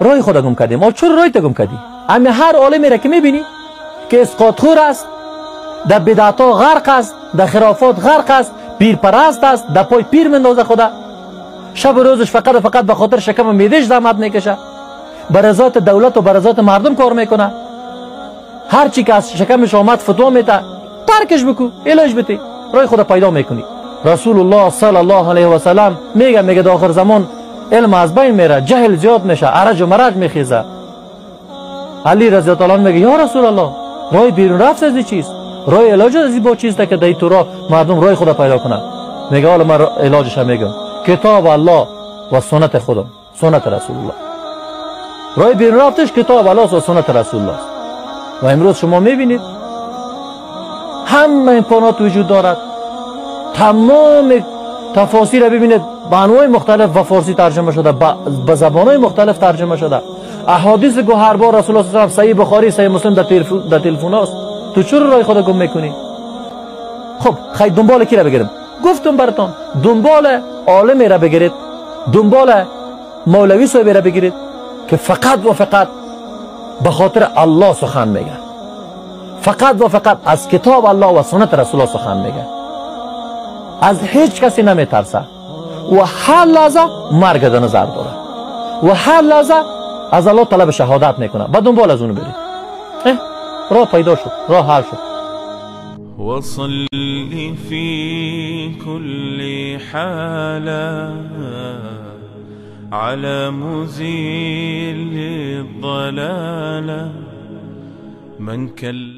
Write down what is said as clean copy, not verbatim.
رای خود گم کردیم. آ چرا رای گم کردی؟ امی هر عالمی را که میبینی که اسقاط خور است، در بدعت ها غرق است، در خرافات غرق است، پیر پرست است، در پای پیر مندازه خدا، شب و روزش فقط و فقط به خاطر شکم و میدش زحمت میکشه، بر رضایت دولت و بر رضایت مردم کار میکنه، هر چی که از شکمش آمد فتوا میته، ترکش بکو، علاج بده، رای خدا پیدا میکنی. رسول الله صلی الله علیه و سلم میگه در آخر زمان علم از بین میره، جهل زیاد میشه، عرج و مرج میخیزه. علی رضی الله عنه میگه یا رسول الله، رای بیرون رفت از چیست؟ رای علاج از با چیست که در تو راه مردم رای خدا پیدا کنن؟ میگه حالا من علاجش میگم، کتاب الله و سنت خودم، سنت رسول الله. رای بیرون رفتش کتاب الله و سنت رسول الله. و امروز شما میبینید همه امکانات وجود دارد، تمام تفاسیر ببینید به انواع مختلف و فارسی ترجمه شده، به زبانهای مختلف ترجمه شده، احادیث که هر بار رسول الله صلی الله علیه و صحیح بخاری، صحیح مسلم در تلفن است. تو چرا رای خدا گم میکنی؟ خب خیلی دنبال کی را بگیرم؟ گفتم براتون دنبال عالمی را بگیرید، دنبال مولوی صاحب را بگیرید که فقط و فقط به خاطر الله سخن میگه، فقط و فقط از کتاب الله و سنت رسول الله سخن میگه، از هیچ کسی نمیترسه و هر لحظه مرگ در نظر داره و هر لحظه از الله طلب شهادت میکنه. بعد دنبال از اون برید، راه پیدا شد، راه حل شد. وصل في كل حالة على مزيل الضلالة من كل